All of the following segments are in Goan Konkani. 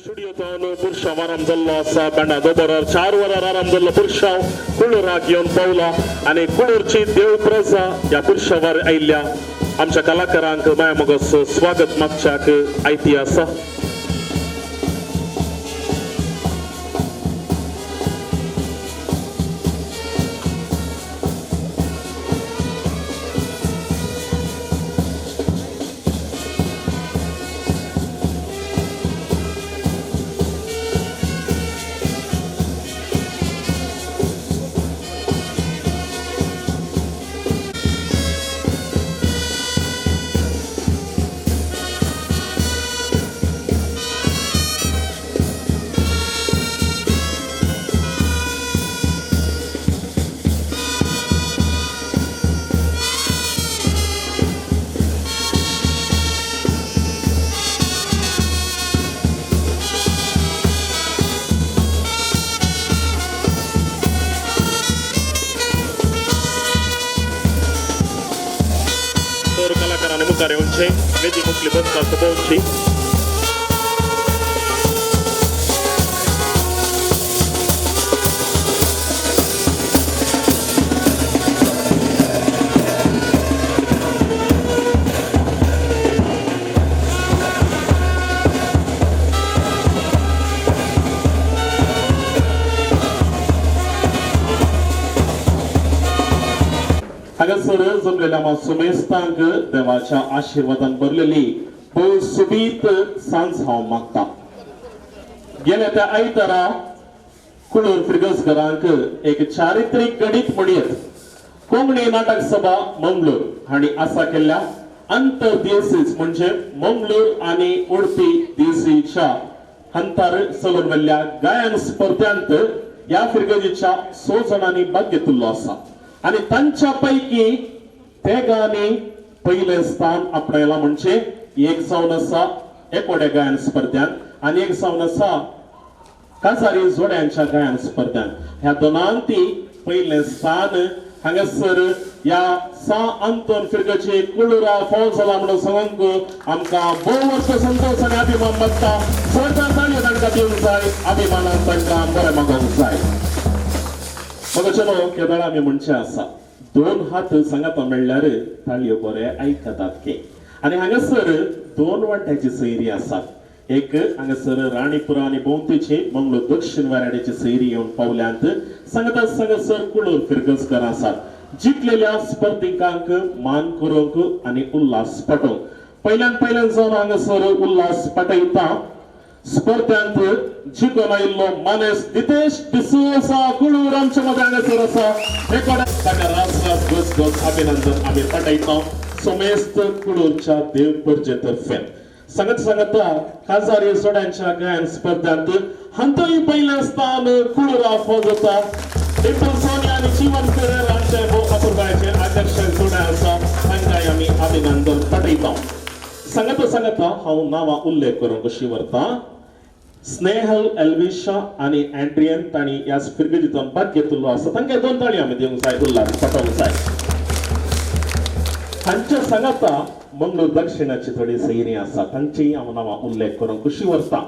स्टुडियोंत पुरशांव आराम जाल्लो आसा. बँडा दोबरार 4 वरां आराम जाल्लो पुरशांव कुळूराक येवन पावला आनी कुळूरची देव प्रजा ह्या पुरशांवार आयिल्ल्या आमच्या कलाकारांक माया मोगस स्वागत मागच्याक आयती आसा. तर कलाकारांनी मुखार येवचे, वेदी मुखली बसका सोबोवची. हांगासर जमलेल्या सुमेस्तांक देवाच्या आशिर्वादान भरलेली भोव सुबीत सांज हांव मागता. गेल्या त्या आयतारा कुळूर फिर्गजघरांक एक चारित्रीक गणीत म्हणयत कोंकणी नाटक सभा मंगळूर हांणी आसा केल्ल्या अंतर दिवसीस म्हणजे मंगळूर आनी उडपी दिवसीच्या हंतार चलून व्हेल्ल्या गायन स्पर्ध्यांत ह्या फिर्गजीच्या 6 जाणांनी भाग घेतिल्लो आसा आनी तांच्या पैकी तेगांनी पयलें स्थान आपणायलां. म्हणजे एक जावन आसा एकोड्या गायन स्पर्ध्यांत आनी एक जावन आसा काजारी जोड्यांच्या गायन स्पर्ध्यांत. ह्या दोनांती पयलें स्थान हांगासर ह्या सा अंतोन फिर्गजी कुळुरा फाव जाला म्हणून सांगूंक आमकां भोव वर्स संतोश आनी अभिमान मागता. जोरदार ताळयो तांकां दिवंक जाय, अभिमानान तांकां बरें मागोवंक जाय. मग केदळा आमी म्हणचें आसा, 2 हात सांगाता मेळ्ळ्यार ताळयो बरे आयकतात के. आनी हांगासर 2 वांट्याची सैरी आसात. एक हांगासर राणीपुरा आनी भोंवतीची मंगळूर दक्षिण वाराड्याची सैरी येवन पावल्यांत. सांगता सांगासर कुळूर फिर्गजकर आसात. जिखलेल्या स्पर्धिकांक मान करूंक आनी उल्हास पाटोवंक पयल्यान पयल्यान जावन हांगासर उल्हास पाटयता. स्पर्ध्यांत जिखून आयिल्लो मानेस दितेश डिसोजा कुळूर आमच्या मदें हांगासर आसा. एकोड्या ताका रास रास गस गस अभिनंदन आमी पाटयता समेस्त कुळूरच्या देव परजे तर्फे. सांगत सांगता काजारी जोड्यांच्या गायन स्पर्ध्यांत हांतूय पयलें स्थान कुळूरा फौज जाता. डिंपल सोनिया आनी जीवन फेरेर हांचे भोव अपुरबायेचें आकर्शण जोड्या आसा, तांकांय आमी अभिनंदन पाटयता. सांगता सांगता हांव नांवां उल्लेख करूंक कशी व्हरता. स्नेहल एल्विशा आनी एड्रियन तांणी ह्या फिर्गजींतल्यान भाग घेतिल्लो आसा. तांकां 2 ताळयो आमी दिवंक जाय, उल्हास पाटोवंक जाय. हांच्या सांगाता मंगळूर दक्षिणाची थोडी सैरी आसा, तांचीय हांव नांवां उल्लेख करूंक खुशी व्हरता.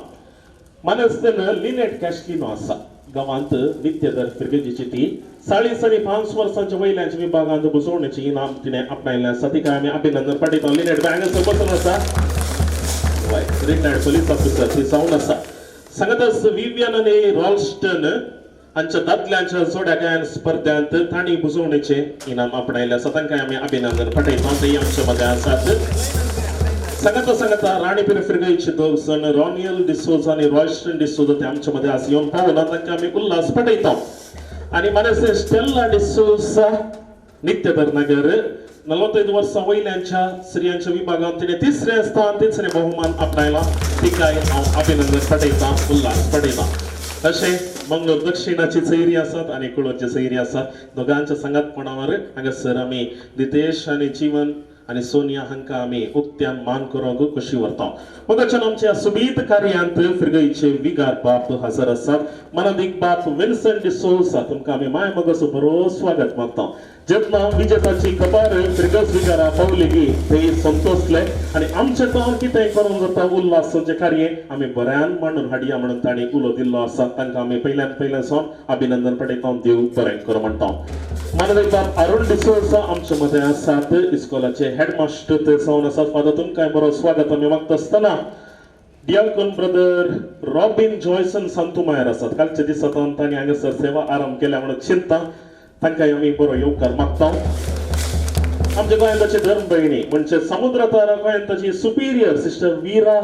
मानसतेन लिनेट कॅशलिनो आसा. गांवांत नित्यदर फिर्गजीची ती 40 आनी 5 वर्सांच्या वयल्यांच्या विभागांत बुजोवणेची इनाम तिणें आपणायलें आसा. तिका आमी अभिनंदन पाटयता. लिनेट बाय हांगासर बसून आसा, रिटायर्ड पोलीस ऑफिसर ती जावन आसा. सांगताच विवियन आनी रॉल्स्टन हांच्या दादल्यांच्या जोड्या गायन स्पर्ध्यांत तांणी बुजोवणेचें इनाम आपणायलें आसा. तांकां आमी अभिनंदन पाटयता. ते आमच्या मदें आसात. सांगता सांगता राणीपीर फिर्गईचे 2 जाण रॉनियल डिसोजा आनी रॉयस्टन डिसोजा ते आमच्या मदें आज येवन पावना. तांकां आमी उल्हास पाटयता. आनी मानेस्त स्टेल्ला डिसोजा नित्यधर नगर 45 वर्सां वयल्यांच्या स्त्रियांच्या विभागांत तिणें 3रें स्थान 3रें बहुमान आपणायलां. तिकाय हांव अभिनंदन पाटयता, उल्हास पाटयता. अशें मंगळूर दक्षिणाची सैरी आसात आनी कुळूरची सैरी आसात. दोगांच्या सांगातपणावर हांगासर आमी दितेश आनी जीवन आनी सोनिया हांकां आमी उक्त्यान मान करूंक खोशी व्हरता. मगाच्यान आमच्या सुबीत कार्यांत फिर्गईचे विगार बाप हजर आसात. मनादीक बाप विन्सन डिसोजा तुमकां आमी माय मगाचो बरो स्वागत मागता. जेन्ना विजेताची खबर फिरगज विगारा पावली की ते संतोषले आनी आमचें काम कितें करूंक जाता उल्हासाचें कार्य आमी बऱ्यान मांडून हाडया म्हणून तांणी उलो दिल्लो आसा. तांकां आमी पयल्यान पयल्यान सावन अभिनंदन पडयता, देव बरें करूं म्हणटा. माननीय अरुण डिसोजा आमचे मदें आसात, इस्कोलाचे हेडमास्टर ते जावन आसात. फादर तुमकां बरो स्वागत आमी मागता आसतना डियाकन ब्रदर रॉबीन जॉयसन संतुमायर आसात. कालच्या दिसा तांणी हांगासर सेवा आरंभ केल्या म्हणून चिंता, तांकां आमी बरो येवकार मागता. आमच्या गोंयांताची धर्म भयणी म्हणजे समुद्र तारा गोंयांताची सुपिरियर सिस्टर वीरा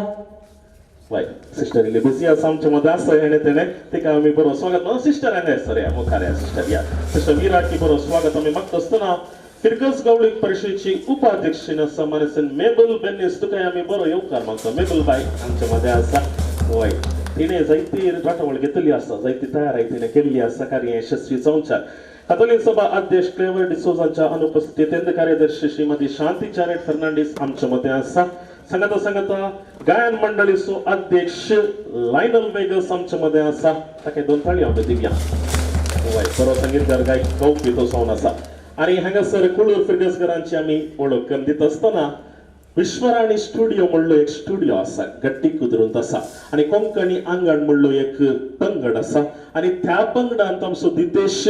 वाय सिस्टर इल्ली बिजी आसा आमच्या मदें आसा हेणें तेणें तिका आमी बरो स्वागत. सिस्टर हांगा सर या मुखार या सिस्टर या सिस्टर वीराकी बरो स्वागत आमी मागता आसतना फिरगज गवळीक परिशदेची उपाध्यक्ष आसा मानेसन मेबल बेनीस, तुका आमी बरो येवकार मागता. मेबल बाय आमच्या मदें आसा. वय तिणें जायती राटावळ घेतली आसा, जायती तयारी तिणें केल्ली आसा कार्य यशस्वी जावच्या. कातोलीक सभा अध्यक्ष क्लेवर डिसोजांच्या अनुपस्थितींत कार्यदर्शी श्रीमती शांती जानेट फर्नांडीस आमच्या मदें आसा. सांगता सांगता गायन मंडळीचो अध्यक्ष लायनल वेगस आमच्या मदें आसा. ताका दोन ताळयो आमी दिवया. वय बरो संगीतकार गायक गावपी तो जावन आसा. आनी हांगासर कुळूर फिरगजकारांची आमी वळख करून दिता आसतना विश्वराणी स्टुडियो म्हणलो एक स्टुडियो आसा, गट्टी कुदरूंत आसा आनी कोंकणी आंगण म्हणलो एक पंगड आसा आनी त्या पंगडांत आमचो दितेश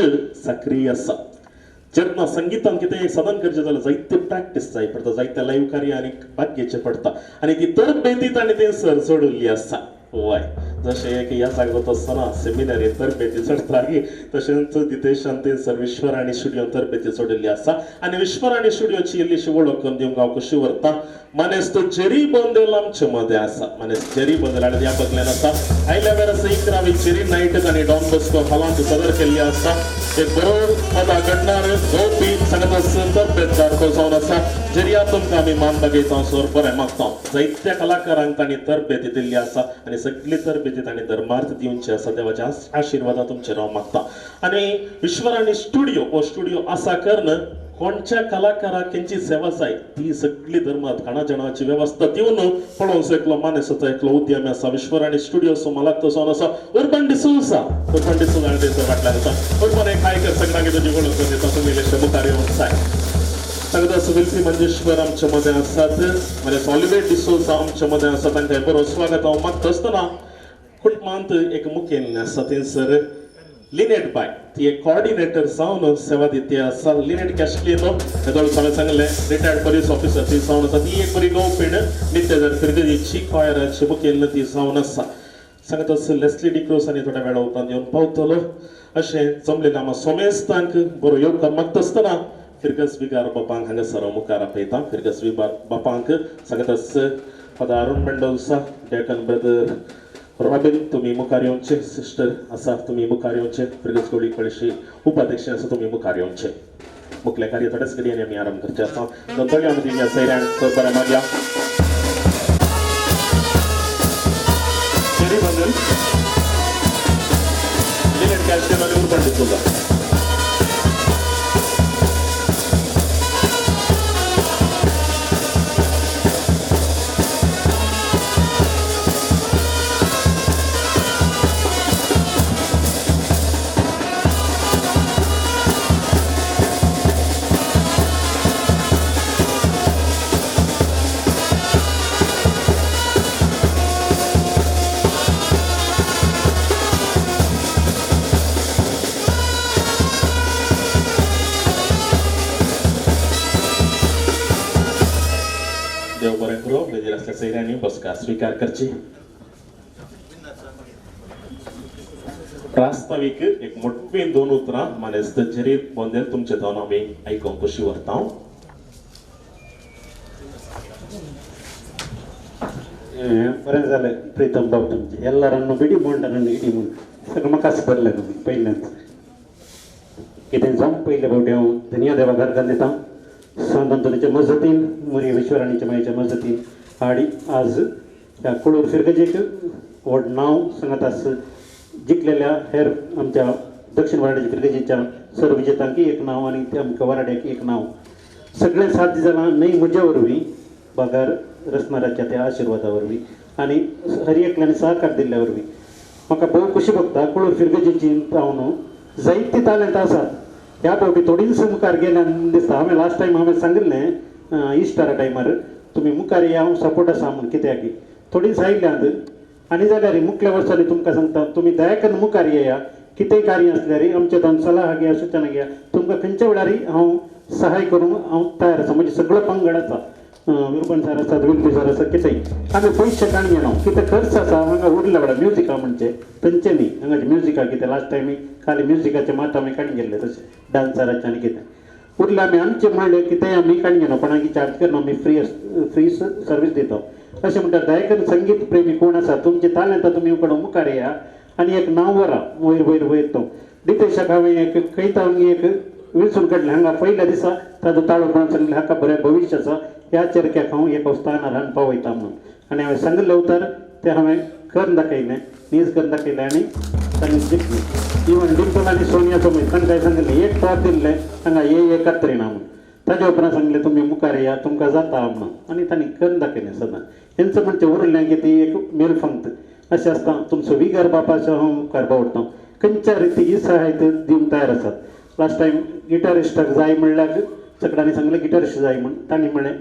सक्रीय आसा. जेन्ना संगितान कितें एक साधन करचें जाल्यार जायते प्रॅक्टीस जाय पडटा, जायते लायव कार्य आनी भाग्यचें पडटा आनी ती तरबेती ताणें थंयसर सोडिल्ली आसा. वय जशें एक ह्या जागो जाता आसतना सेमिनारी तरबेती चडटा की तशेंच दितेशान थंयसर विश्वराणी स्टुडियोन तरबेती सोडिल्ली आसा आनी विश्वराणी स्टुडियोची इल्लीशी वळख करून दिवंक हांव खुशी व्हरता. मानेस्त जेरी बोंदेल आमचे मदें आसा. मानेस्त जेरी बोंदेल आनी ह्या बगल्यान आसा. आयल्या वेळार आसा 11वी जेरी नायट आनी डॉन बॉस्को हॉलांत सदर केल्ली आसा. एक बरो पदां घडणार गोवपी सांगत तरबेतदार तो जावन आसा. जेरिया तुमकां आमी मान बागयता सर बरें मागता. जायत्या कलाकारांक तांणी तरबेती दिल्ली आसा आनी सगळी तरबेती तांणी धर्मार्थ दिवची आसा. देवाच्या आशिर्वादा तुमचेर हांव मागता. आनी विश्वराणी स्टुडियो हो स्टुडियो आसा करून कोणच्या कलाकाराक तेंची सेवा जाय ती सगळी धर्मात खाणा जेवणाची वेवस्था दिवन पळोवंक एकलो मानेसचो एकलो उद्यमी आसा. विश्वराणी स्टुडियो मालाक तो जावन आसा उर्बन डिसोजा. उर्बन डिसोजा आनी थंयसर फाटल्यान आसा. उर्बन एक हाय कर सगळ्यांक तुजी वळख करून दिता, तुमी इल्लेशे मुखार येवंक जाय. सांगता विल्फी मंजेश्वर आमच्या मदें आसात, मागीर ऑलिवेट डिसोजा आमच्या मदें आसा. तांकां बरो स्वागत हांव मागता आसतना कुटुंबांत एक मुखेल आसा थंयसर लिनेट बाय, ती एक कॉर्डिनेटर जावन सेवा दिती आसा. लिनेट कॅस्टलिनो हेदोळ हांवें सांगलें रिटायर्ड पोलीस ऑफिसर ती जावन आसा. ती एक बरी गोवपीण नित्य जर फिरगजीची कॉयराची मुखेल ती जावन आसा. सांगता लेस्ली डिक्रोज आनी थोड्या वेळा उपरांत येवन पावतलो. अशें जमलेलें आमा सोमेस्तांक बरो येवकार मागता आसतना फिरगज विगार बापांक हांगासर मुखार आपयता. फिरगज विगार बापांक सांगता father Arun Mendonca, deacon brother Robin तुमी मुखार येवचे, सिस्टर आसा तुमी मुखार येवचे, फिरगज गोळी कळशी उपाध्यक्ष आसा तुमी मुखार येवचे. मुखले कार्य थोडेच घडये आमी आरंभ करचे आसा. दोन आमी दिवया सैऱ्यांक बरें मागया. जेरी बंदल लिनेट कॅल्शियम आनी उर्बन डिसोजा. सैऱ्यांनी बसका स्वीकार करची. प्रास्तावीक एक मोठी दोन उतरां मानेस्त जेरी बोंदेल तुमचे जावन आमी आयकूंक खुशी व्हरता. बरें जालें प्रितम बाब तुमचें ಎಲ್ಲರನ್ನು ಬಿಡಿ ಮೊಂಡನನ್ನು ಇಡಿ सगळं म्हाकाच बरलें तुमी पयल्याच कितें जावं पयले फावटी हांव धनिया देवा घरकार दिता संत अंतोनीच्या मजतीन मुरी विश्वराणीच्या मायेच्या मजतीन आणि आज ह्या कुळूर फिरगजेक व्हड नांव सांगत जिखलेल्या हेर आमच्या दक्षिण वराड्याच्या फिरगजेच्या सर्व विजेतांकी एक नांव आनी ते आमकां वराड्याक एक नांव सगळें साध्य जालां न्हय म्हज्या वरवीं बगर रसणाराच्या त्या आशिर्वादा वरवीं आनी हर एकल्यान सहकार दिल्ल्या वरवीं म्हाका भोव खुशी भोगता. कुळूर फिरगजेची हांव न्हू जायतीं तालेंत आसात ह्या फावटी थोडींच मुखार गेल्यान दिसता. हांवें लास्ट टायम हांवें सांगिल्लें इस्टरा टायमार तुमी मुखार या, हांव सपोर्ट आसा म्हूण, कित्याक थोडींच आयल्यांत आनी जाल्यार मुखल्या वर्सांनी तुमकां सांगता तुमी दया करून मुखार येया. कितेंय कार्य आसल्यार आमच्या तांचो सलाह घेया, सुचना घेया. तुमकां खंयच्या वेळारय हांव सहाय करूंक हांव तयार आसा. म्हणजे सगळो पंगड आसा, विरबन सर आसात, विल्पी सर आसा, कितेंय आमी पयशे काडून घेना. कितें खर्च आसा हांगा उरल्या वेळार म्युजिका म्हणचे थंयचे न्ही, हांगाचे म्युजिका कितें लास्ट टायम खाली म्युजिकाचे मात आमी काडून गेल्ले, तशें डान्सराचे आनी कितें उरले आमी आमचे म्हणले कितेंय आमी काडून घेना, कोणाक चार्ज करना, आमी फ्री फ्री सर्वीस दिता. अशें म्हणटा दया करून संगीत प्रेमी कोण आसा तुमचे तालेंतां तुमी उकडून मुखार येया आनी एक नांव व्हरा वयर वयर वयर. तो डितेशाक हांवें एक खंयता एक विचून काडलें हांगा पयल्या दिसा ताजो ताळो पळोवन सांगलें हाका बरें भविश्य आसा, ह्या चेरक्याक हांव एका स्थानार हाडून पावयता म्हणून. आनी हांवें सांगिल्लें उतर तें हांवें करून दाखयलें, नीज करून दाखयलें आनी तांणी जिखलें. इवन डिंपल आनी सोनियाचो मागीर तांकां सांगिल्लें एक टॉप दिल्लें हांगा ये एक कात्रिना म्हणून, ताज्या उपरांत सांगलें तुमी मुखार या तुमकां जाता म्हणून, आनी तांणी करून दाखयलें सदां. हेंच म्हणचें उरलें की ती एक मेलफंक्त अशें आसता. तुमचो विगर बापाचो हांव मुखार बावडटा, खंयच्या रिती सहाय दिवंक तयार आसात. लास्ट टायम गिटारिस्टाक जाय म्हणल्यार सगळ्यांनी सांगलें गिटारिस्ट जाय म्हूण, तांणी म्हणलें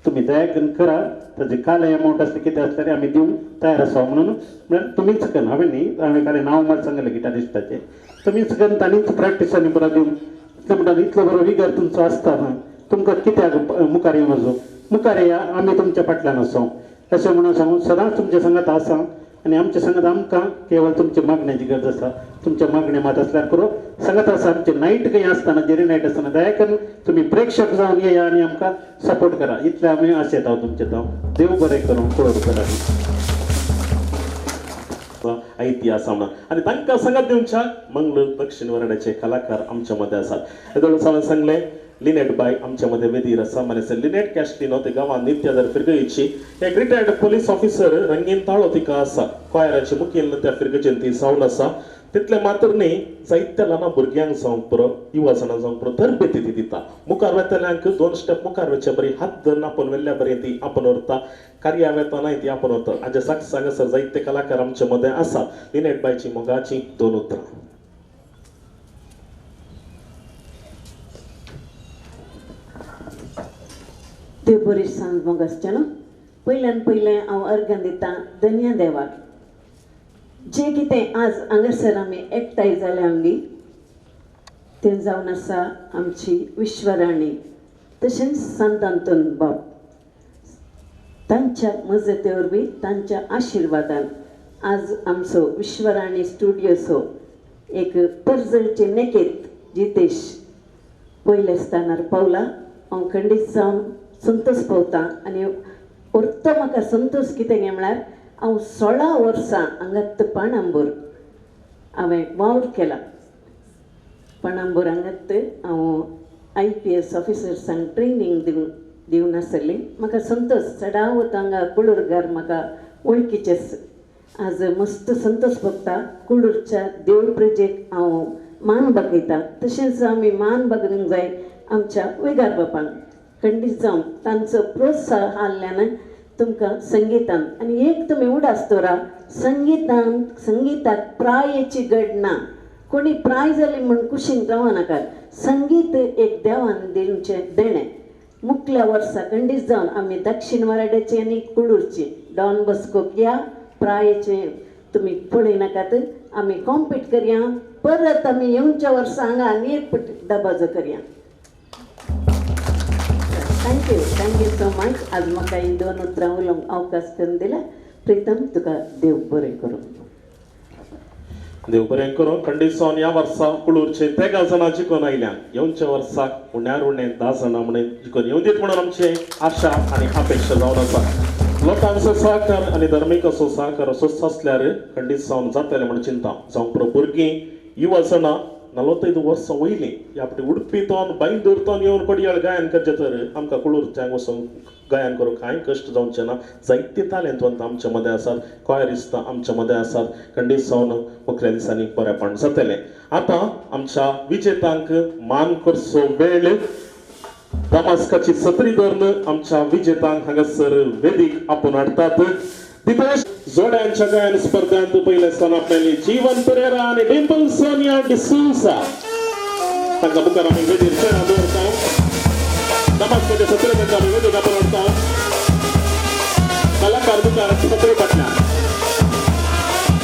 तुमी दया करून करा, ताजे काल अमावंट आसलें कितें आसल्यार आमी दिवंक तयार आसा म्हणून. म्हळ्यार तुमीच करून, हांवें न्ही, हांवें काल नांव मात सांगलें गिटारिस्टाचें, तुमीच करून तांणीच प्रॅक्टीस आनी पुरा दिवन इतलें म्हणटा इतलो बरो विगर तुमचो आसता न्हू, तुमकां कित्याक मुखार येवन वचूं, मुखार येया, आमी तुमच्या फाटल्यान आसा अशें म्हणून सांगून सदांच तुमच्या सांगात आसा. आनी आमच्या सांगात आमकां केवळ तुमच्या मागण्याची गरज आसा. तुमच्या मागणे मात आसल्यार पुरो सांगत आसा. आमचे नायट खंय आसतना जेरी नायट आसतना दया करून तुमी प्रेक्षक जावन येया आनी आमकां सपोर्ट करा, इतलें आमी आशेता तुमचें. हांव देव बरें करूं, कळोर करा इतिहास म्हणून. आनी तांकां सांगात दिवच्या मंगळूर दक्षिण वरण्याचे कलाकार आमच्या मध्ये आसात. येदोळ हांवें सांगलें लिनेट बाय आमच्या मध्ये वेदीर आसा. माने लिनेट कॅस्टिनो ते गांवांत नित्य फिरगयची एक रिटायर्ड पोलीस ऑफिसर रंगीन ताळो तिका आसा. कॉयराचे मुखेल त्या फिरगचेन ती जावन आसा. तितलें मात्र न्ही, जायत्या ल्हान भुरग्यांक जावंक पुरो, युवा जाणां जावंक पुरो तरबेती ती दिता. मुखार वेतल्यांक दोन स्टेप मुखार वचचे बरी हात धरून आपोवन व्हेल्ल्या बरी ती आपोवन व्हरता, कार्या वेतनाय ती आपोवन व्हरता. हाजे साक्ष हांगासर जायते कलाकार आमचे मदें आसा. लिनेट बायची मोगाची दोन उतरां. देव बरी सांज मोगासचें न्हू. पयल्यान पयलें हांव अर्घन दितां धन्य देवाक, जें कितें आज हांगासर आमी एकठांय जाल्या आमगी तें जावन आसा आमची विश्वराणी तशेंच सांत आंतोन बाब तांच्या मजते वरवीं तांच्या आशिर्वादान आज आमचो विश्वराणी स्टुडियोचो एक पर्जळचे नेकेत जितेश पयल्या स्थानार पावला. हांव खंडीत जावन संतोष पावता आनी परतो म्हाका संतोष कितें गे म्हळ्यार हांव 16 वर्सां हांगात पाणांबूर हांवें वावर केला. पाणांबूर हांगात हांव IPS ऑफिसर्सांक ट्रेनींग दिवन आसली. म्हाका संतोष चडावत हांगा कुळूरगार म्हाका वळखीचेच. आज मस्त संतोष भोगता. कुळूरच्या देव प्रजेक हांव मान बागयता, तशेंच आमी मान बागूंक जाय आमच्या वेगार बापांक. खंडीत जावन तांचो प्रोत्साह आसल्यान तुमकां संगितान आनी एक तुमी उडास दवरा, संगितान संगिताक प्रायेची गड ना, कोणी प्राय जाली म्हूण कुशीन रावनाकात. संगीत एक देवान दिवचें देणें. मुखल्या वर्सा खंडीत जावन आमी दक्षिण मराठ्याची आनी कुळूरची डॉन बॉस्कोक ह्या प्रायेचे तुमी पळयनाकात, आमी कॉम्पीट करया. परत आमी येवच्या वर्सा हांगा आनी एक दबाजो करया. Thank you, thank you so much. आज म्हाका ही दोन उतरां उलोवंक अवकाश करून दिला. प्रितम तुका देव बरें करूं. देव बरें करूं. खंडीत जावन ह्या वर्सा कुळूरचे 13 जाणां जिखून आयल्या, येवच्या वर्साक उण्यार उणें 10 जाणां म्हणून जिखून येवं दीत म्हणून आमचे आशा आनी अपेक्षा जावन आसा. लोकांचो सहकार आनी धर्मिकाचो सहकार असोच आसल्यार खंडीत जावन जातलें म्हूण चिंता जावंक पुरो. भुरगीं युवा जाणां 45 वर्सां वयलीं ह्या फावटी उडपीतोन बांयदूरतोन येवन कोडयाळ गायन करचें तर आमकां कुळूरच्यांक वचून गायन करूंक कांय कश्ट जावचें ना. जायते तालेंतवंत आमच्या मदें आसात, कॉयरिस्तां आमच्या मदें आसात. खंडीत जावन मुखल्या दिसांनी बरेपण जातलें. आतां आमच्या विजेतांक मान करचो वेळ. दमास्काची सत्री धरून आमच्या विजेतांक हांगासर वेदीक आपोवन हाडटात. दितेश जोड्यांच्या गायन स्पर्धांत पयलें स्थान आपल्याली जीवन परेरा आनी डिंपल सोनिया डिसूजा. तांकां मुखार आमी वेदीर चेरां दवरता. नमाजकाचे सत्रे तांकां आमी वेदीक आपोवन हाडटा. कलाकार मुखार सत्रे फाटल्यान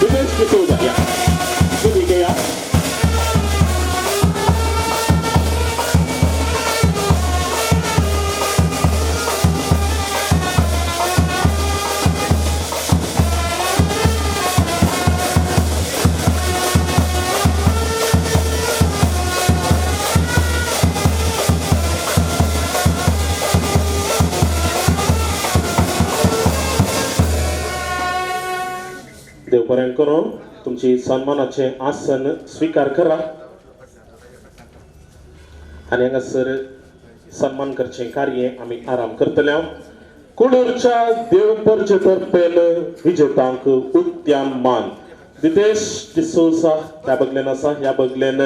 दिनेश डिसोजा या वेदीक या. देव बरें करून तुमची सन्मानाचें आसन स्विकार करा आनी हांगासर सन्मान करचें कार्य आमी आराम करतले. कुडूरच्या देव परचे तर्फेन विजेतांक उद्यान मान दितेश डिसोजा ह्या बगलेन आसा, ह्या बगलेन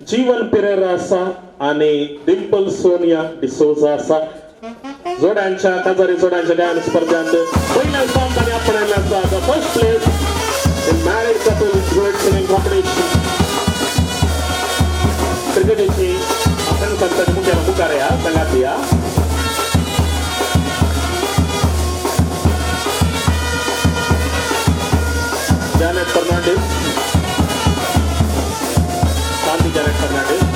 जीवन पिरेरा आसा आनी डिंपल सोनिया डिसोजा आसा. जोड्यांच्या काजारी जोड्यांच्या गायन स्पर्ध्यांत पयल्या स्थान तांणी आपणायलें आसा. The first place in married couple duet singing competition. क्रिकेटीची आपण सांगता मुख्याला मुखार या सांगात या. Janet Fernandes, Shanti Janet Fernandes.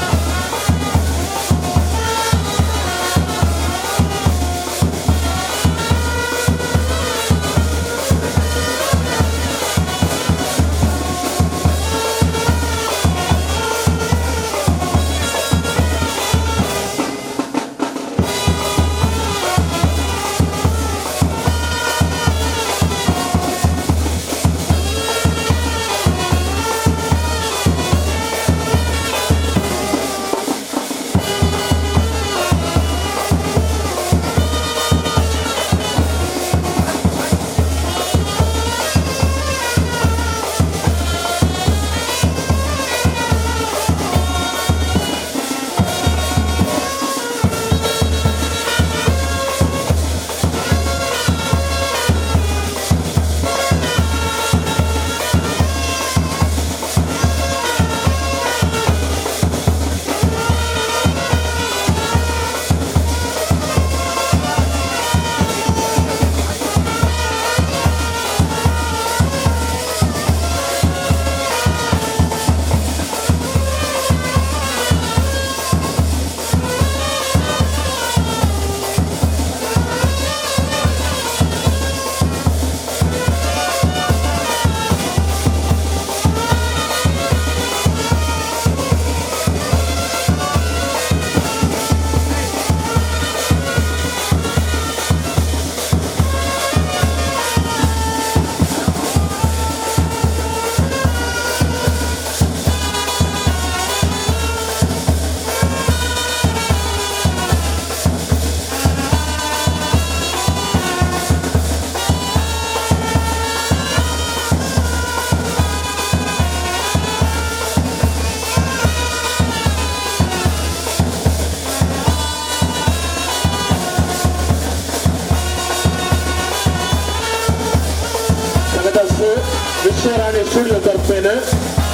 Vishwarani studio तर्फेन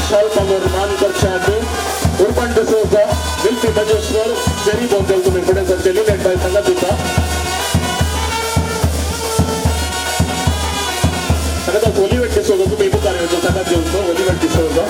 शाल पांगूर मान करच्यात उर्बन डिसोजा, विल्फी मजेश्वर, जेरी बोंदेल तुम्ही फुडें सरचे. लिनेट बाय सांगात दिता. सांगात ओलिवेट डिसोजा तुम्ही मुखार येवचो, सांगात घेवचो ओलिवेट डिसोजा.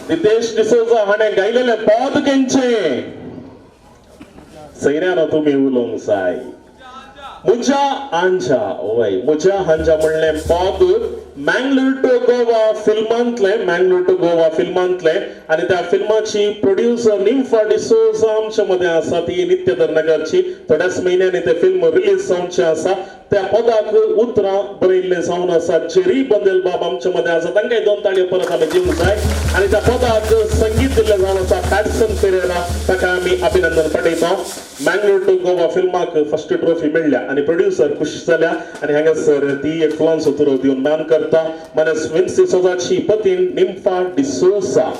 रितेश डिसोजा हाणें गायलेलें पद खंयचें? सैऱ्यानो तुमी उलोवंक जाय. मुझ्या आंजा, वय, मुझ्या हांजा म्हणलें पद मँगलोर टू गोवा फिल्मांतलें, मँगलोर टू गोवा फिल्मांतलें. आनी त्या फिल्माची प्रोड्युसर निम्फा डिसोजा आमच्या मदें आसा. ती नित्यधर नगरची. थोड्याच म्हयन्यांनी तें फिल्म रिलीज जावचें आसा. त्या पदाक उतरां बरयल्लें जावन आसा जेरी बंदेल बाब आमच्या मदें आसा. तांकां दोन ताळयो परत आमी दिवंक जाय. आनी त्या पदाक संगीत दिल्लें जावन आसा पॅटसन पेरेरा, ताका आमी अभिनंदन पाठयता. मँगलोर टू गोवा फिल्माक फर्स्ट ट्रॉफी मेळ्ळ्या आनी प्रोड्युसर खुश जाल्या आनी हांगासर ती एक फुलांचो तुरो दिवन मान करता मानस विन्सी सोजाची पतीन निम्फा डिसोजा.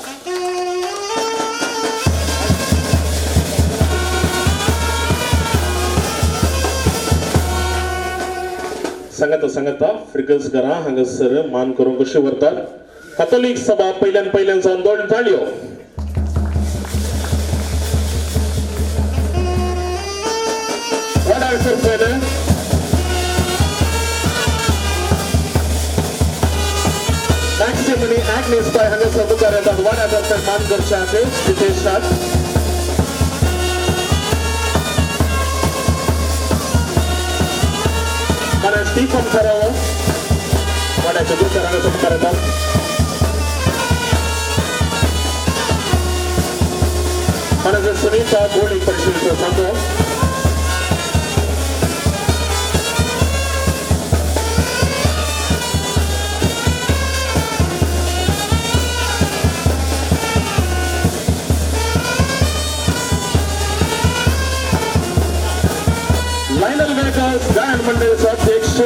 सांगता सांगता फ्रिगल्स घरा हांगासर मान करूंक कशी व्हरतात. कॅथोलीक सभा पयल्यान पयल्यान जावन दोन ताळयो. वडार करपेन मॅक्सिम आनी ॲग्नेस बाय हांगासर मुखार येतात. वाड्या तर्फे मान करच्याक जितेशाक. स्टीफन फेराओ वाड्याच्या दुसऱ्या हांगासर मुखार येतात. मानस सुनीता गोळी परिशदेचो सांगो. लायनल वेगास गायन मंडळाचो अध्यक्ष.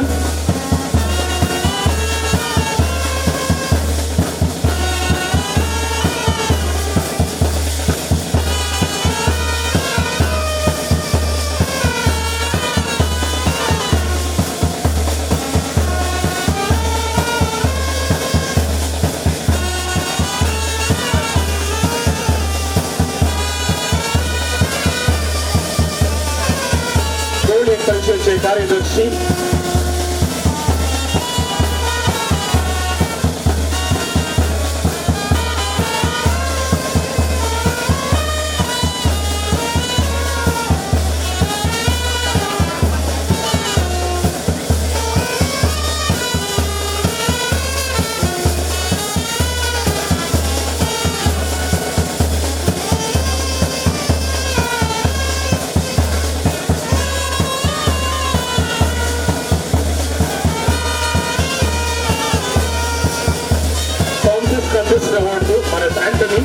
परिषदेचे कार्यदर्शी. Anthony.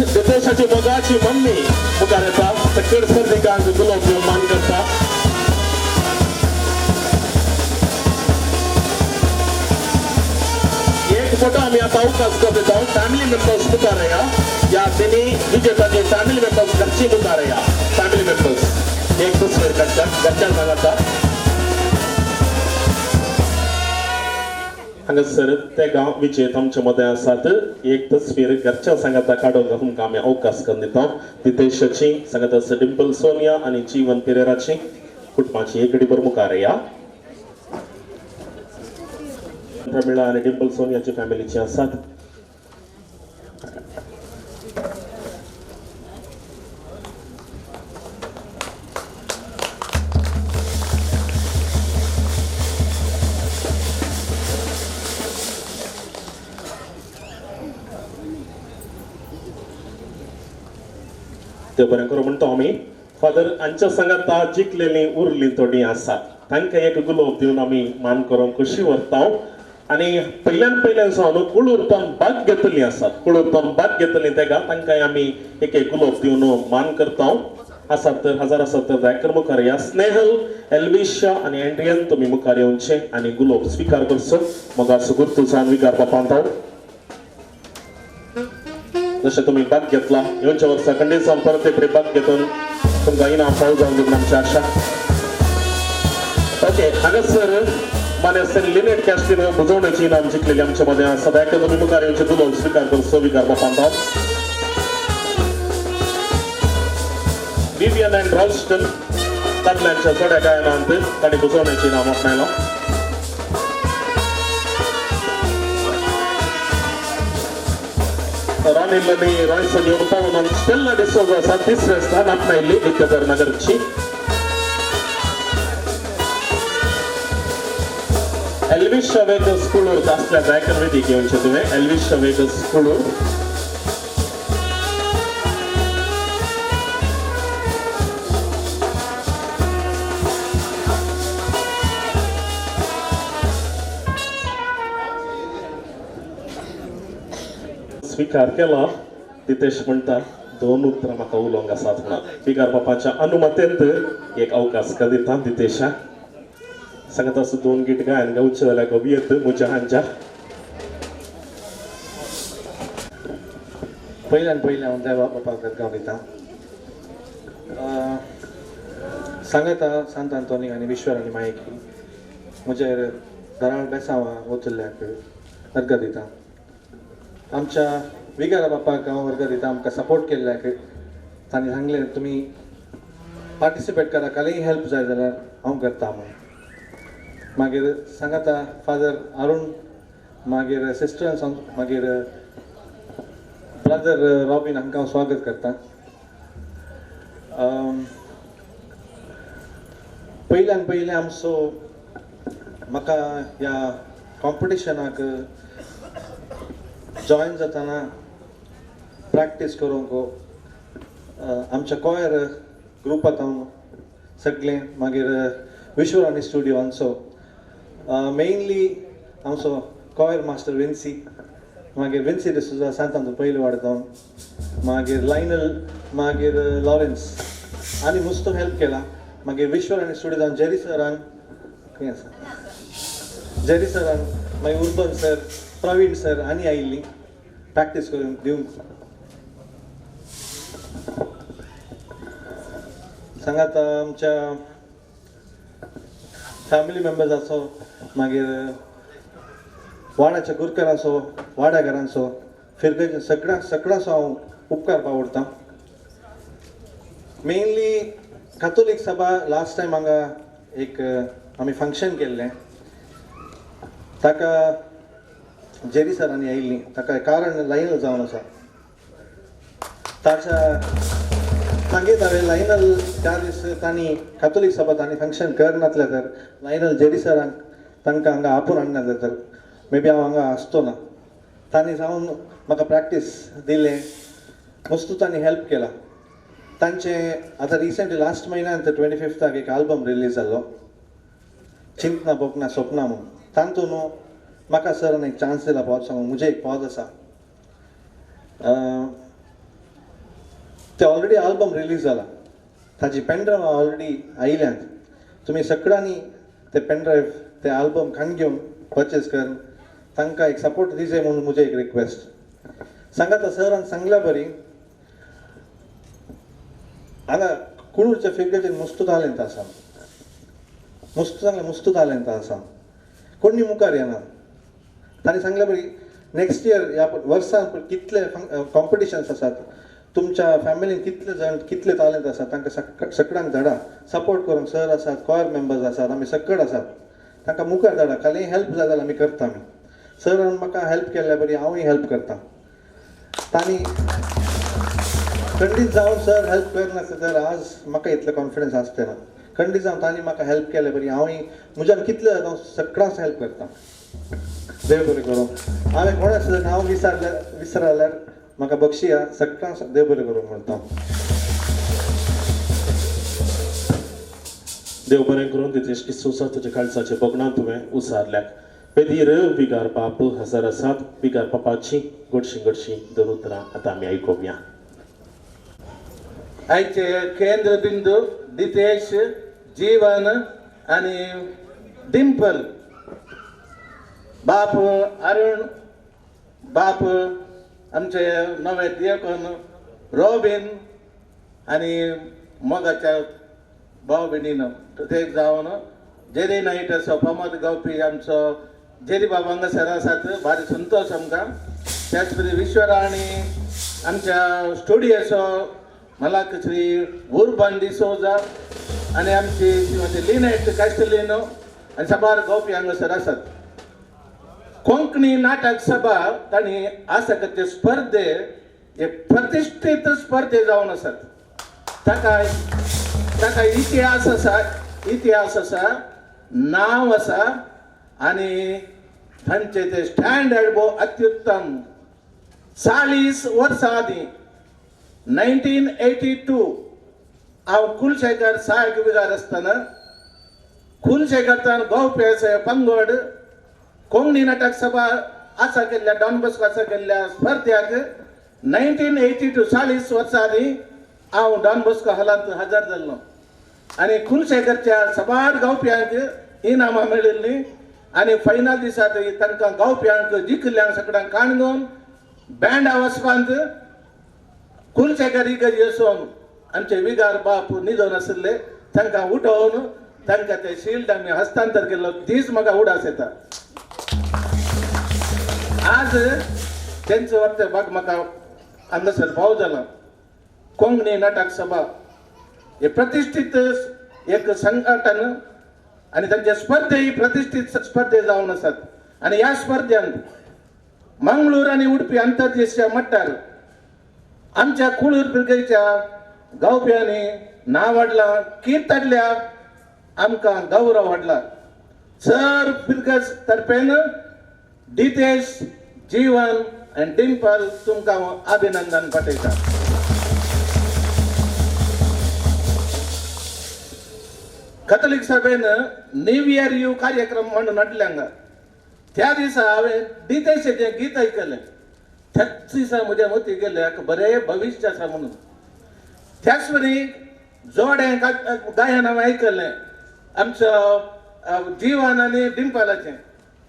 जितेशाची मोगाची मम्मी मुखार येता. सकड स्पर्धिकांक गुलोब दिवन मान करता. एक फोटो आमी आतां अवकाश कर दिता. फॅमिली मेंबर्स मुखार येया. ह्या तिनी विजेताचे फॅमिली मेंबर्स घरची मुखार येया. फॅमिली मेंबर्स एक तस्वीर काडटा घरच्यान सांगता. हांगासर ते गांव विजेत आमच्या मदें आसात. एक तस्वीर घरच्या सांगाता काडूंक तुमकां आमी अवकाश करून दिता. तितेशाची सांगाता आसा डिंपल सोनिया आनी जीवन पेरेराची कुटुंबाची एक घडीभर मुखार या. प्रमिळा आनी डिंपल सोनियाची फॅमिलीची आसात. ते बरें करूं म्हणटा आमी फादर हांच्या सांगाता जिखलेलीं उरलीं थोडीं आसात. तांकां एक गुलोब दिवन आमी मान करूंक खुशी व्हरता. आनी पयल्यान पयल्यान सावन कुळूरतान भाग घेतलीं आसात. कुळूरतान भाग घेतलीं तेका तांकां आमी एक एक गुलोब दिवन मान करता. आसात तर हजार आसात तर दयाकर मुखार या. स्नेहल एल्विशा आनी एंड्रियन तुमी मुखार येवचे आनी गुलोब स्विकार करचो. मोगाचो गुर्तू जावन विकार बापांताव जशें तुमी भाग घेतला येवच्या वर्सा खंडीत जावन परत एक भाग घेतून तुमकां इनाम फावो जावन दिवन आमची आशा. ओके, हांगासर मानेस्त लिनेट कॅस्टिनो बुजवण्याची इनाम जिखलेली आमच्या मदें आसा. दयाकर तुमी मुखार येवचे गुलोब स्विकार करचो. विकार बापांताव. Vivian and Ralston. दादल्यांच्या जोड्या गायनांत तांणी बुजवण्याची नाम आपणायलो. रानिल्लनी रॉयसन येवन पावून स्टेल्ला डिसोजा आसा तिसरें स्थान आपणायल्ली नित्यधर नगरची. एल्विश वेगस कुळूर आसल्या गायकन वेदीक येवचें तुवें. एल्विश वेगस कुळूर. स्वीकार केला. तितेश म्हणटा दोन उतरां म्हाका उलोवंक आसात म्हणून विगार बापाच्या अनुमतेंत एक अवकाश का दिता दितेशा सांगता असो दोन गीत गायन गावचें जाल्यार गवयेत म्हज्या हांच्या. पयल्यान पयलें हांव देवा बापाक गांव दिता. सांगता सांत आंतोनी आनी विश्वर आनी मायकी म्हजेर दराळ बेसांव वतल्याक अर्घ दिता. आमच्या विगारा बापाक हांव अर्घ दिता आमकां सपोर्ट केल्ल्याक. तांणी सांगलें तुमी पार्टिसिपेट करा, कालय हेल्प जाय जाल्यार हांव करता म्हणून. मागीर सांगता फादर अरुण, मागीर सिस्टर, मागीर ब्रदर रॉबीन हांकां हांव स्वागत करता. पयल्यान पयलें आमचो म्हाका ह्या कॉम्पिटिशनाक जॉयन जातना प्रॅक्टीस करूंक आमच्या कॉयर ग्रुपांत हांव सगळें, मागीर विश्वराणी स्टुडियो आमचो मेनली आमचो कॉयर मास्टर विन्सी, मागीर विन्सी डिसोजा सांतांचो पयलो वाडता, मागीर लायनल, मागीर लॉरेन्स आनी मुस्तो हेल्प केला. मागीर विश्वराणी स्टुडियो जेरी सरान खंय आसा जेरी सरान, मागीर उर्बन सर, प्रवीण सर आनी आयिल्ली प्रॅक्टीस करून दिवंक. सांगात आमच्या फॅमिली मेंबर्स आसो, मागीर वाड्याच्या गुरकरांचो, वाड्याघरांचो, फिरगेच्या सगळ्या सगळ्यांचो हांव उपकार पावडटा. मेनली कातोलीक सभा लास्ट टायम हांगा एक आमी फंक्शन केल्लें, ताका जेरी सरांनी आयिल्ली. ताका कारण लायनल जावन आसा. ताच्या सांगीत हांवें लायनल त्या दीस तांणी कातोलीक सभा तांणी फंक्शन करनासलें तर लायनल जेरी सरांक तांकां हांगा आपोवन हाडनासलें तर मे बी हांव हांगा आसतो ना. तांणी जावन म्हाका प्रॅक्टीस दिलें, मस्तू तांणी हेल्प केला. तांचें आतां रिसंटली लास्ट म्हयन्यांत 25 एक आल्बम रिलीज जाल्लो, चिंतना भोगना सोपना म्हणून. तातूंत न्हू म्हाका सरान एक चान्स दिला पॉज सांगून. म्हजें एक पॉज आसा, ते ऑलरेडी आल्बम रिलीज जाला, ताजी पेनड्रायव ऑलरेडी आयिल्ल्यान तुमी सगळ्यांनी ते पेनड्रायव ते आल्बम खाण घेवन पर्चेस करून तांकां एक सपोर्ट दिजे म्हणून म्हजें एक रिक्वेस्ट. सांगाता सरान सांगल्या बरी हांगा कुळूरच्या फिरगेचेर मुस्तू तालेंत आसा, मुस्तू सांगलें मुस्तू तालेंत आसा, कोणी मुखार येना. तांणी सांगल्या बरी नेक्स्ट इयर ह्या वर्सान कितले कॉम्पिटिशन्स आसात, तुमच्या फॅमिलीन कितले जाण कितले तालेंत आसात तांकां सगळ्यांक धाडा सपोर्ट करूंक. सर आसात, कॉयर मेंबर्स आसात, आमी सगळे आसात, तांकां मुखार धाडा. खाली हेल्प जाय जाल्यार आमी करता. आमी सरान म्हाका हेल्प केल्ल्या बरी हांवूय हेल्प करता. तांणी खंडीत जावन सर हेल्प करनासले तर आज म्हाका इतलें कॉन्फिडन्स आसचें ना. खंडीत जावन तांणी म्हाका हेल्प केले बरी हांवूय म्हज्यान कितलें जाता हांव सगळ्यांक हेल्प करता. देव बरें करूं. हांवें कोणाचें नांव विसरल्यार म्हाका बक्षिया. सगळ्यांक देव बरें करूं म्हणटा. देव बरें करून तितेश डिसोजा तुज्या काळजाचे भोगणां तुवें उसारल्यात. पेदीर विगार बाप हजर आसात. विगार बापाची गोडशी गोडशी दोन उतरां आतां आमी आयकुया. आयचे केंद्र बिंदू दितेश, जीवन आनी डिंपल, बाप अरुण, बाप आमचे नवे दियकन रॉबीन आनी मोगाच्या भाव भयणीन ते जावन जेरी नायट असो फामाद गावपी आमचो जेरी बाबा हांगासर आसात. भारी संतोश आमकां. त्याच बरी विश्वराणी आमच्या स्टुडियोचो मलाक श्री उर्बन डिसोजा, आनी आमची श्रीमती लिनेट कास्टलिनो आनी साबार गावपी हांगासर आसात. कोंकणी नाटक सभा तांणी आसा ते स्पर्धे एक प्रतिश्ठीत स्पर्धे जावन आसात. ताका ताका इतिहास आसा, इतिहास आसा, नांव आसा आनी तांचे ते स्टँडर्ड भोव अत्युत्तम. 40 वर्सां आदीं 1982 हांव कुलशेखर सहायक विगार आसतना कुलशेखरतान गोवप्याचे पंगड कोंकणी नाटक सभा आसा केल्ल्या डॉन बॉस्को आसा केल्ल्या स्पर्ध्याक 1982 40 वर्सां आदीं हांव डॉन बॉस्को हॉलांत हजर जाल्लो आनी कुलशेखरच्या साबार गावप्यांक इनामां मेळिल्लीं आनी फायनल दिसा तांकां गावप्यांक जिखिल्ल्यांक सगळ्यांक काणगोवन बँडा वचपांत कुलशेखर इगर्ज वचून आमचे विगार बाप निजोन आशिल्ले तांकां उठोवन तांकां ते शिल्ड आमी हस्तांतर केल्लो दीस म्हाका उडास येता. आज तेंचो वर्ते भाग म्हाका हांगासर भाव जाला. कोंकणी नाटक सभा हे प्रतिश्ठीत एक संघटन आनी तांचे स्पर्धे ही प्रतिश्ठीत स्पर्धे जावन आसात आनी ह्या स्पर्ध्यांत मंगळूर आनी उडपी आंतरदेशीय मट्टार आमच्या कुळूर पिरगेच्या गावप्यांनी नांव हाडलां, कीर्त हाडल्या, आमकां गौरव हाडला. सर पिरगज तर्फेन डितेश, जीवन आनी डिंपल तुमकां अभिनंदन पाठयता. कथोलीक सभेन न्यू इयर you कार्यक्रम म्हणून हाडले हांगा. त्या दिसा हांवें डितेशाचें गीत आयकलें. त्याच दिसा म्हज्या मती गेलें बरें भविश्य आसा म्हणून. त्याच वरी जोडें गायन हांवें आयकलें आमचो जीवन आनी डिंपलाचें.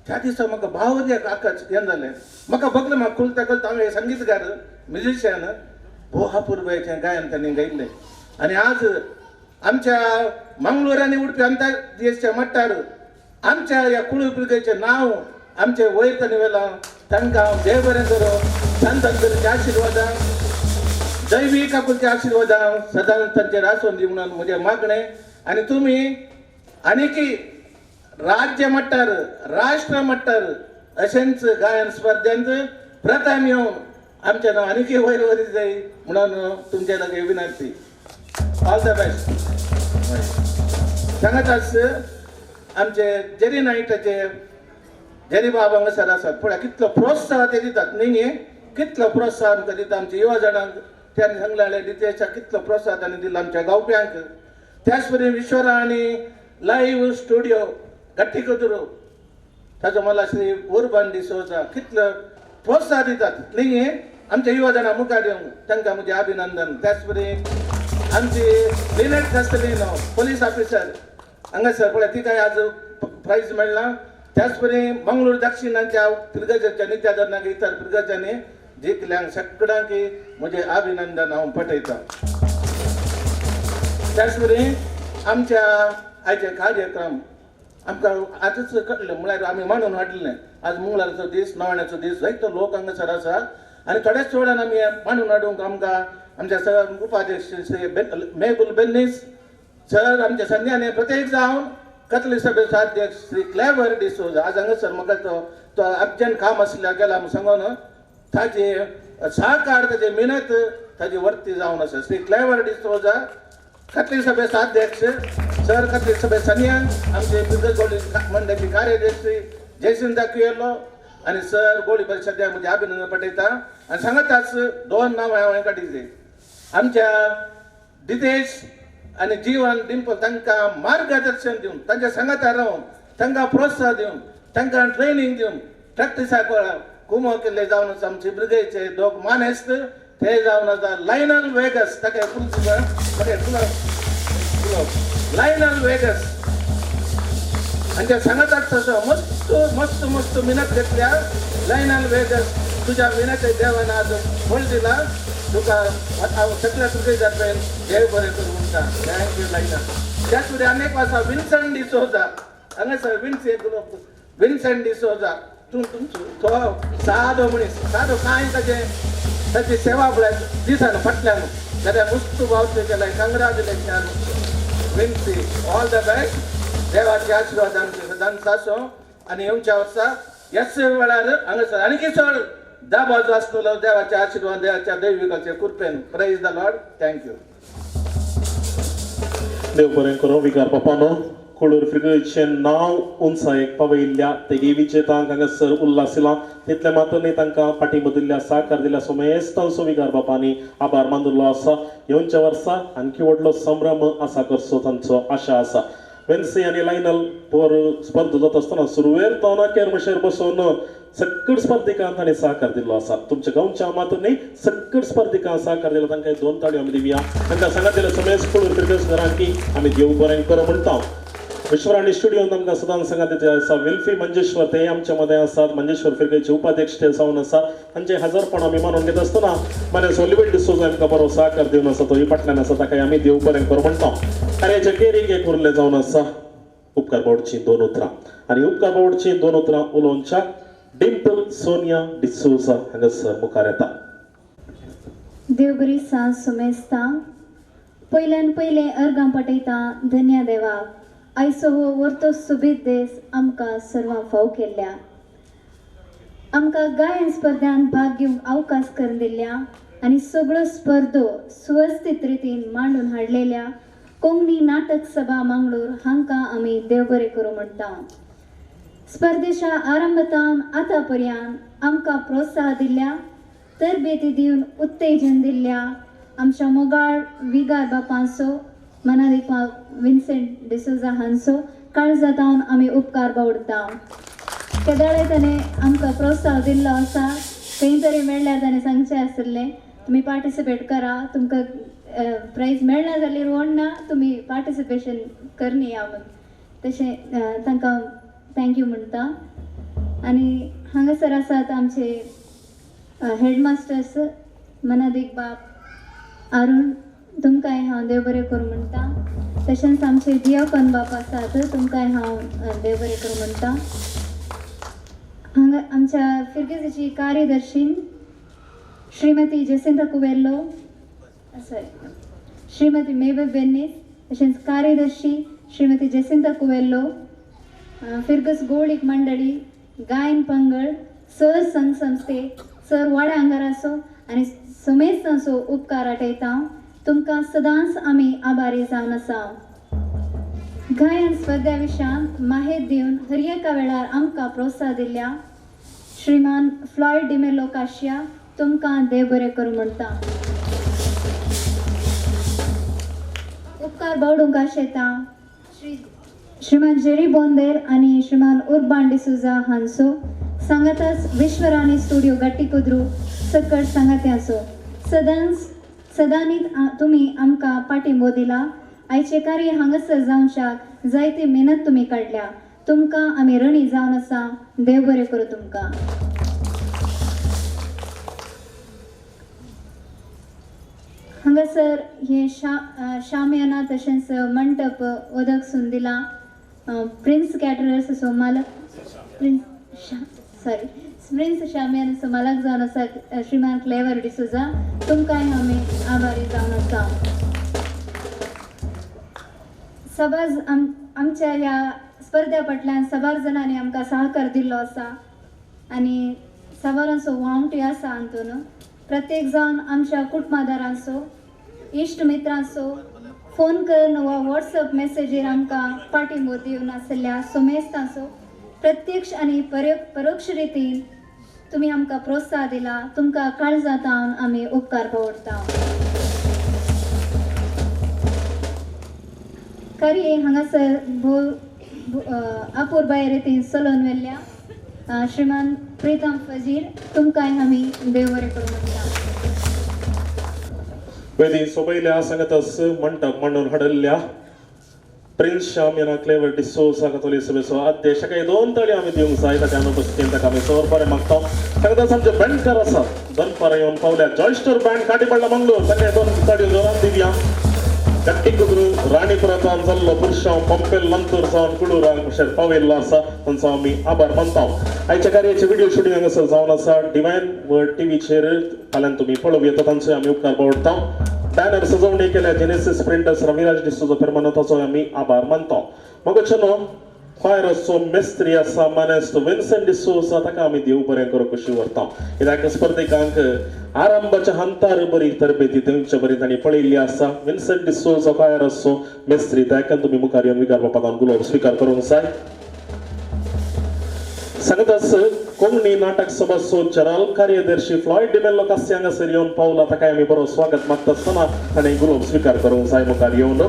त्या दिसा म्हाका भाव आकाश हें जालें, म्हाका बगलें म्हाका कुलता कळटा हांव संगीतकार म्युजिशियन भोव अपुरबायेचें गायन तांणी गायिल्लें. आनी आज आमच्या मंगळूर आनी उडपी आंतरदेशीय मट्टार आमच्या ह्या कुळू पिळगेचें नांव आमचे वयर तांणी व्हेलां. तांकां हांव देव बरें करूं, संतांच्या आशिर्वादां, दैवी काकुलच्या आशिर्वादां सदांच तांचेर आसून दी म्हणून म्हजें मागणें. आनी तुमी आनीकी राज्य मट्टार, राष्ट्र मट्टार अशेंच गायन स्पर्धेंत प्रथम येवन आमचें नांव आनीकी वयर वरी जाय म्हणून तुमचे लागीं विनंती. All the best. सांगताच आमचे जेरी नायकाचे जेरी बाब हांगासर आसात. पळय कितलो प्रोत्साह ते दितात न्ही, कितलो प्रोत्साहन आमकां दिता आमच्या युवा जाणांक. त्यांनी सांगलें डितेशाक कितलो प्रोत्साहन तांणी दिला आमच्या गावप्यांक. त्याच परी विश्वरा आनी लायव्ह स्टुडियो गट्टी कुदुरू ताचो मला श्री उर्बन डिसोजा कितलो प्रोत्साहन दितात न्ही आमच्या युवा जाणां मुखार येवन तांकां म्हजें अभिनंदन. त्याच परी आमची लिनेट कास्टलिनो पोलीस ऑफिसर हांगासर पळय तिकाय आज प्रायज मेळ्ळा. त्याच परी मंगळूर दक्षिणाच्या पिरगजाच्या नित्याधरणाक इतर पिरगजांनी जिखल्यांक सगळ्यांक म्हजें अभिनंदन हांव पठयतां. त्याच परी आमच्या आयचे कार्यक्रम आमकां आजच कळ्ळें म्हळ्यार आमी मांडून हाडलें. आज मंगळाराचो दीस, नव्याण्याचो दीस, जायतो लोक हांगासर आसा आनी थोड्याच वेळान आमी मांडून हाडूंक आमकां आमच्या सर उपाध्यक्ष श्री मेहबुल बेन्नीस सर, आमच्या संध्याने प्रत्येक जावन कथोलीक सभेचो अध्यक्ष श्री क्लेवर डिसोजा आज हांगासर म्हाका तो अर्जंट काम आसल्या गेला म्हूण सांगून ताजे सहकार, ताजे मेहनत ताजी वर्ती जावन आसा. श्री क्लेवर डिसोजा कथोलीक सभेचो अध्यक्ष सर, कथोलीक सभे सनियान आमचे गोळी मंडळाचे कार्याध्यक्ष श्री जयसिंग दाखयलो आनी सर गोळी परिशद म्हजें अभिनंदन पठयता. आनी सांगताच दोन नांवां हांवें काडिल्लीं आमच्या दितेश आनी जीवन डिंपल तांकां मार्गदर्शन दिवन, तांच्या सांगाता रावन, तांकां प्रोत्साहन दिवन, तांकां ट्रेनींग दिवन प्रॅक्टिसाक कुमो केल्ले जावन आसा आमचे भुरग्याचे दोग मानेस्त ते जावन आसा लायनल वेगस ताका लायनल वेगस हांच्या सांगाताच आसा. मस्त मस्त मस्त मेहनत घेतल्या लायनल वेगस, तुज्या मेहनते देवान आज फळ दिला तुका हांव सगळ्या तुगे जातलें देव बरें करूं म्हणटा. Thank you liner. त्याच फुडें आनी एक आसा विन्सन डिसोजा हांगासर विन्स एक विन्सन डिसोजा तूं तुमचो तो सादो मनीस, सादो कांय ताजें ताची सेवा पळय दिसान फाटल्यान जाल्यार मुस्त भाव केलाय. कंग्रेच्युलेशन Vincy all the best. देवाचे आशिर्वाद आमचे सदांच आसूं आनी येवच्या वर्सा ह्याच वेळार हांगासर आणखी चड दाबाजो आसतलो देवाचे आशिर्वाद देवाच्या दैविकाचे कृपेन. Praise the Lord. Thank you. देव बरें करूं विकार बापानो. कुळूर फिर्गजेचें नांव उंचायेक पावयिल्ल्या तेगे विजेतांक हांगासर उल्हासिलां तितलें मात्र न्ही तांकां पाठिंबो दिल्ल्या साकार दिल्ल्या सोमेस्तांचो विकार बापांनी आभार मानदिल्लो आसा. येवच्या वर्सा आणखी व्हडलो संभ्रम आसा करचो तांचो आशा आसा. वेन्सी आनी लायनल पोर स्पर्धा जाता आसतना सुरवेर तो केरमशेर बसोवन सक्कड स्पर्धिकांक तांणी सहकार दिल्लो आसा. तुमच्या गांवच्या मात्र न्ही सक्कड स्पर्धिकांक सहकार दिलो तांकां दोन ताळयो आमी दिवया. तांकां सांगात दिल्या समेस्त कुळूर फिर्गज घरांकी आमी देव बरें करूं म्हणटा. विश्वराणी स्टुडियोन आमकां सदांच सांगात दिता आसा. विल्फी मंजेश्वर ते आमच्या मदें आसात. मंजेश्वर फिर्गजेचे उपाध्यक्ष ते जावन आसा. तांचे हजारपण आमी मानून घेत आसतना माने ओलिवर डिसोजा आमकां बरो सहकार दिवन आसा तोय फाटल्यान आसा ताकाय आमी देव बरें करूं म्हणटा. कार्याच्या केरीक एक उरलें जावन आसा उपकार बावडचीं दोन उतरां आनी उपकार बावडचीं दोन उतरां उलोवच्या डिम्पल सोनिया डिसोजा हांगासर मुखार येता. देव बरी सांज सुमेस्ता. पयल्यान पयलें अर्गां पटयता धन्य देवा आयचो हो वर्तो सुबीत देस आमकां सर्वां फाव केल्ल्या आमकां गायन स्पर्धान भाग घेवंक अवकाश करून दिल्ल्या आनी सगळ्यो स्पर्धो सुवस्थीत रितीन मांडून हाडलेल्या कोंकणी नाटक सभा मंगळूर हांकां आमी देव बरें करूं म्हणटा. स्पर्धेच्या आरंभतान आतां पर्यंत आमकां प्रोत्साह दिल्ल्या तरबेती दिवन उत्तेजन दिल्ल्या आमच्या मोगाळ विगार बापांचो मनादीपा विन्सेंट डिसोजा हांचो काळजातावन आमी उपकार बावडता. केदाळे ताणें आमकां प्रोत्साह दिल्लो आसा. खंय तरी मेळ्ळ्यार ताणें सांगचें आशिल्लें तुमी पार्टिसिपेट करा तुमकां प्रायज मेळना जाल्यार व्हड ना तुमी पार्टिसिपेशन करनी या म्हूण तशें तांकां thank you म्हणटा. आनी हांगासर आसात आमचे हेडमास्टर्स मनादीक बाप अरुण तुमकांय हांव देव बरें करूं म्हणटा. तशेंच आमचे दियाकन बाप आसात तुमकांय हांव देव बरें करूं म्हणटा. हांगा आमच्या फिर्गजेची कार्यदर्शी श्रीमती जेसिंता कुवेल्लो सॉरी श्रीमती मेबे बेन्नीस तशेंच कार्यदर्शी श्रीमती जेसिंता कुवेल्लो फिर्गज गोळीक मंडळी गायन पंगड सर संघ संस्थे सर वाड्या आंगाराचो आनी समेस्तांचो उपकार आठयता. तुमकां सदांच आमी आभारी जावन आसा. गायन स्पर्धा विशयांत माहेत दिवन हर एका वेळार आमकां प्रोत्साह दिल्ल्या श्रीमान फ्लॉयड डिमेलो काशिया तुमकां देव बरें करूं म्हणटा. उपकार बावडूंक आशेता श्रीमान जेरी बोंदेर आनी श्रीमान उर्बान डिसोजा हांचो सांगाताच विश्वराणी स्टुडियो गट्टी कुद्रू सकट सांगात्याचो सदांच सदांनीत तुमी आमकां पाठिंबो दिला. आयचें कार्य हांगासर जावच्याक जायती मेहनत तुमी काडल्या तुमकां आमी रणी जावन आसा. देव बरें करूं तुमकां. हांगासर हें शामियाना तशेंच मंटप उदक सून दिलां प्रिन्स कॅटरर्स असो मालक प्रिन्स सॉरी प्रिन्स शामियानाचो मालक जावन आसा श्रीमान क्लेवर डिसोजा तुमकांय आमी आभारी जावन आसा. सबार आमच्या ह्या स्पर्ध्या फाटल्यान सबार जाणांनी आमकां सहकार दिल्लो आसा आनी सबारांचो वावटूय आसा. हातून प्रत्येक जावन आमच्या कुटुंबादारांचो इश्ट मित्रांचो फोन करून वा वॉट्सएप मेसेजीर आमकां पाठिंबो दिवन आशिल्ल्या सोमेस्तांचो प्रत्यक्ष आनी परोक्ष रितीन तुमी आमकां प्रोत्साह दिला. तुमकां काळजांत आमी उपकार पवडटा. कार्य हांगासर भोव अपुरबाय रितीन चलोवन व्हेल्ल्या श्रीमान प्रितम फजीर तुमकांय आमी देव बरें करूं म्हणटा. वेदी सोबयल्या सांगतस मंटप मांडून हाडल्या प्रिन्स शामियाना क्लेवर डिसोजा कतोली सभेचो अध्यक्ष काही दोन ताळयो आमी दिवंक जाय. ताच्या अनुपस्थितीन ताका आमी सवर बरें मागता. सांगताच आमचे बँडकार आसात दनपारां येवन पावल्या जॉयस्टर बँड काटीपडला मंगळूर ताका दोन ताळयो जोरान दिवया. गट्टी कुद्रू राणीपुरांत जाल्लो पुरशांव पंपेल लंतूर जावन कुळूराक अशें पावयल्लो आसा तांचो आमी आभार मानता. आयच्या कार्याचे व्हिडिओ शुटींग हांगासर जावन आसा डिवायन वर्ड टिव्हीचेर फाल्यां तुमी पळोवं येता. तांचो आमी उपकार पवडटा. बॅनर सजवणी केल्या जेनेसिस प्रिंटर्स रविराज डिसोजो फेर्मानो आमी आभार मानता. मगोचनो क्वायराचो मेस्त्री आसा मानेस्त विन्सेंट डिसोजा ताका आमी देव बरें करूं कशी व्हरता. कित्याक स्पर्धिकांक आरंभाच्या हंतार बरी तरबेती दिवचे बरी तांणी पळयल्ली आसा. विन्सेंट डिसोजा क्वायराचो मेस्त्री ताका तुमी मुखार येवन विगार बापान गुलाब स्विकार करूंक जाय. सांगतास कोंकणी नाटक सभाचो जनरल कार्यदर्शी फ्लॉयड डिमेल्लो कास्सी हांगासर येवन पावला ताका आमी बरो स्वागत मागता आसतना ताणें गुलाब स्विकार करूंक जाय मुखार येवन.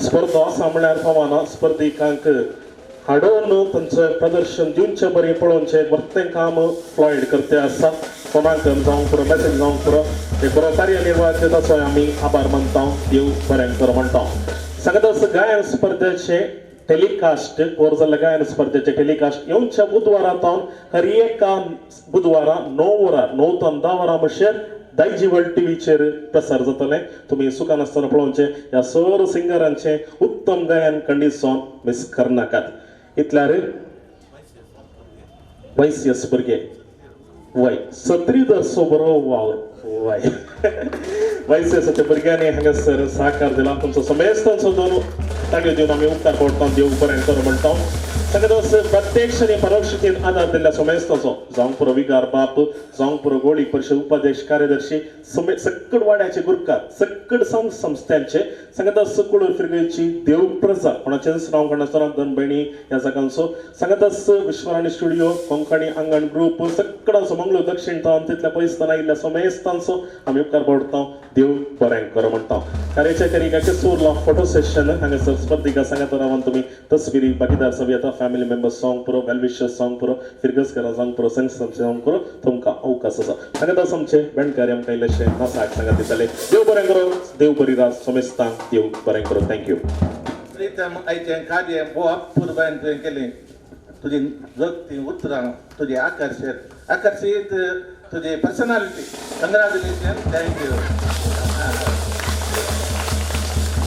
स्पर्धा आसा म्हळ्यार फावना स्पर्धिकांक हाडोवन तांचें प्रदर्शन दिवचें बरें पळोवचें वरतें काम फ्लॉयड करते आसा. फोनाक जावंक पुरो मॅसेज जावंक पुरो एक बरो कार्यनिर्वाह ताचो आमी आभार मानता देव बरें कर म्हणटा. सांगतास गायन स्पर्धेचे टेलिकास्ट पोर जाल्ल्या गायन स्पर्धेचे टेलिकास्ट येवच्या बुधवारा तावन हर एका बुधवारा 9 वरां 9 तावन 10 वरां मशेर दायजी वर्ल्ड टीव्हीचेर प्रसार जातलें. तुमी सुखान आसतना पळोवचें ह्या सर सिंगरांचें उत्तम गायन कंडिशन मिस करनाकात. इतल्यार वैस्यस भुरगे वय सत्रीदर्सो बरो वावर वय वैस्यसाच्या भुरग्यांनी हांगासर साकार दिला. तुमचो समेस्तांचो दोन ताळयो दिवन आमी उपकार पडटा देव बरें करूं म्हणटा. सांगतास प्रत्यक्ष आनी परोक्षतेन आदार दिल्ल्या समेस्ताचो जावंक पुरो विगार बाप जावंक पुरो गोळी परिशद उपाध्यक्ष कार्यदर्शी सक्कड वाड्याचे गुरकार सक्कड संघ संस्थांचे सांगतास कुळूर फिरगेची देव प्रजा कोणाचेंच नांव काडनासतना दोन भयणी ह्या जागांचो सांगतास विश्वराणी स्टुडिओ कोंकणी आंगण ग्रुप सक्कडांचो मंगळूर दक्षिण तावन तितल्या पयसताना आयिल्ल्या समेस्तांचो आमी उपकार पडटा देव बरें करूं म्हणटा. कार्याच्या करिकाचें सुरला फोटो सेशन हांगासर स्पर्धिका सांगता रावन तुमी तस्विरी भागीदार सब येता. फॅमिली मेंबर्स सॉंग पुरो वेल विशर्स सॉंग पुरो फिरगसकारां सॉंग पुरो संघ सॉंग पुरो तुमकां अवकाश आसा. सांगता आमचे बेणकार आमकां इल्लेशें नासाक सांगत दितले. देव बरें करूं देव बरी रात समेस्तांक देव बरें करूं. Thank you. Pritam आयचें कार्य भोव अपुरबायेन तुवें केलें. तुजी जगती उतरां तुजी आकर्शीत तुजी पर्सनालिटी. Congratulation thank you.